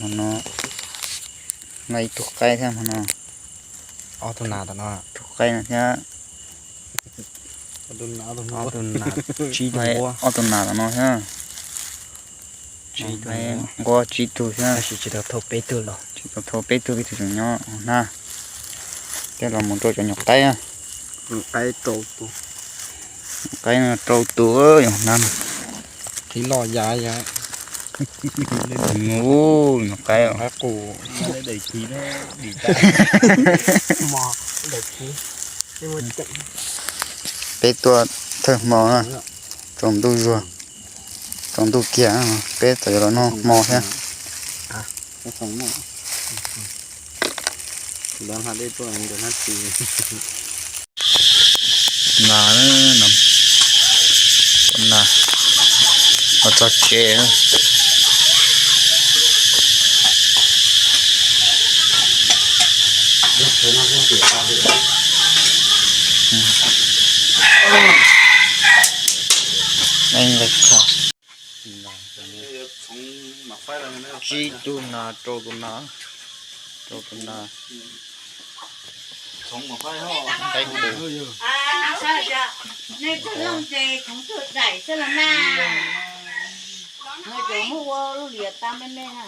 No, no ib tug qaib thiab hmo no. Ob tug nas tom no. Tug qaib no thiab. Ob tug nas, ob tug nas, tsib tug nquab. Ob tug nas tom no thiab. Tsib tug nquab, tsib tug thiab. Tab sis tsis tau thau peb tug los. Tsis tau thau peb tug, peb tug tseem nyob hauv hnab. Thiab los mus rau cov nyuam qaib. Nyuam qaib rau tus, nyuam qaib no rau tus, nyuam hnab no. Qhib loj ya ya. Nyuam qaib, nyuam qaib qus. Peb tuaj thawj hmo na, tsaus ntuj zuag, tsaus ntuj kiag, peb txawm yuav los noj hmo thiab. Nas, nas, los txog tsev. Tsib tug nas, rau tus nas, rau tus nas. Qaib qus. Nej cog loo ces txhoov tuag daim xwb los mas. Cov muab ua lub liam tau me me na.